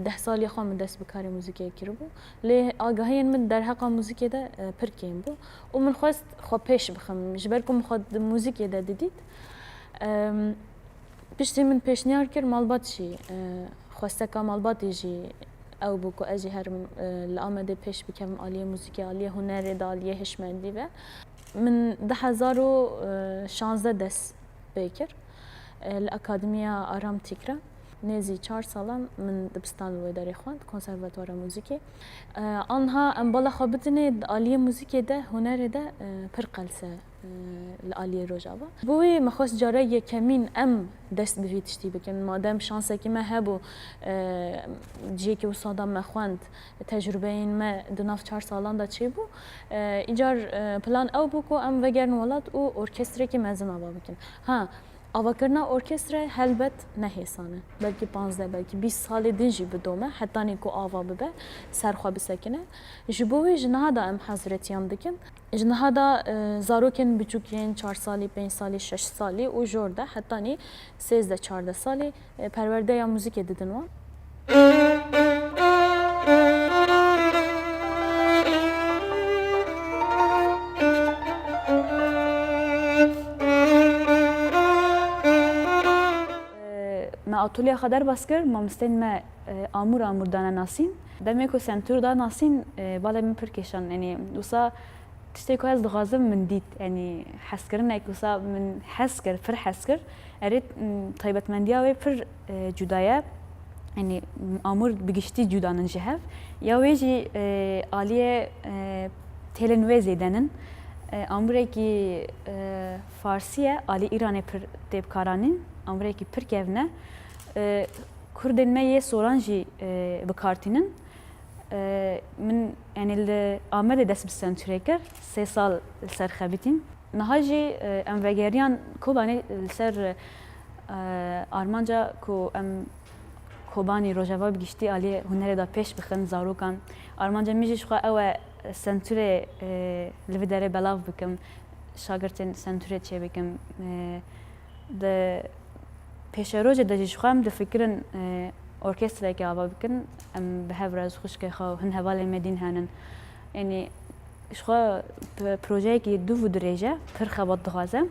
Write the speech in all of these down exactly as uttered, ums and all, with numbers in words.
Deh salî xwe min dest bi karê muzîkê kiribû. Lê agahiyên min derheqa muzîkê de, e, pir kêm bû û min xwest xwe pêş bixim, ji ber ku min xwe di muzîkê de didît. Em, piştî min pêşniyar kir, malbat jî, e, xwesteka malbatê jî ew bû ku ez jî herim, e, li Amedê pêş bikevim aliyê muzîkê, aliyê hunerê de, aliyê hişmendî ve. Min du hezar û şazdeh dest pê kir, e, li Akademiya Aram Tîk re. Nêzî çar salan min dibistan li wê derê xwend, Konservatuara Muzîkê. E, anha em bala xwe bidinê di aliyê muzîkê de, hunerê de, e, pir qelse, e, li aliyê Rojava. Bo wê me xwest cara yekemîn em dest bi vî tiştî bikin. Madem şansekî me hebû, e, cihekî wisa da me xwend, tecrûbeyên me di nav çar salan de çêbû. E, îcar, e, plan ew bû ku em vegerin welat û orkestrekî mezin ava bikin. Ha, avakirina orkestre helbet ne hêsan e. Belkî panzdeh, belkî bîst salê din jî bidome, hetanî ku ava bibe, ser xwe bisekine. Ji bo wê ji niha de em heziretiyan dikin. Ji niha de, e, zarokên biçûk yên çar salî, pênc salî, şeş salî û jor de hetanî sêzdeh çardeh salî, e, perwerdeya muzîkê didin wan. E, me atolya xwe derbas kir, mamosteyên me, e, amûr amûr dane nasîn. Demê ku sentûr da nasîn, e, bala min pir kêşan, yanî wisa tiştê ku ez dixwazim min dît, yanî hezkirinek wisa min hez kir, pir hez kir. Erê, m, taybetmendiya wê pir, e, cuda ye. Yanî, m, amûr bi giştî cuda nin ji hev. Ya wê jî, e, aliyê, e, têlên wê zêde nin. E, amûrekî, e, farsî ye, alî Îranê pir tê bikaranîn. Amûrekî pir kevn e. E, Kurdên me yê soran jî, e, bi kar tînin. E, min, yanî li Amedê dest bi sentûrê kir, sê sal li ser xebitîm. Niha jî, e, em vegeriyan Kobanê li ser, e, armanca ku em Kobanî Rojava bi giştî aliyê hunerê de pêş bixin zarokan. Armanca min jî ji xwe ew e, sentûrê, e, li vî derê belav bikim, şagirtên sentûrê çêbikim. E, Di pêşerojê de jî ji xwe em difikirin, e, orkestrayekê ava bikin, em bi hev re ji xwişkê xwe û hin hevalên me dîn henin. Yanî ji xwe p-, projeyekî dûv û dirêj e, pir xebat dixwaze.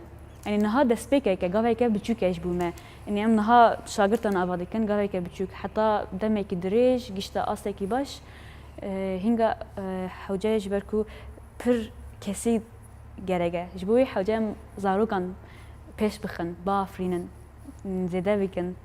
Yanî niha destpêkeke, gaveke biçûk e ji bo me. Yanî em niha şagirtan ava dikin, gaveke biçûk. Heta demekî dirêj, gişta astekî baş, e, hînga, e, hewce ye ji ber ku pir kesî gerek e. Ji bo wê hewce em zarokan pêş bixin, biafirînin, zêde bikin.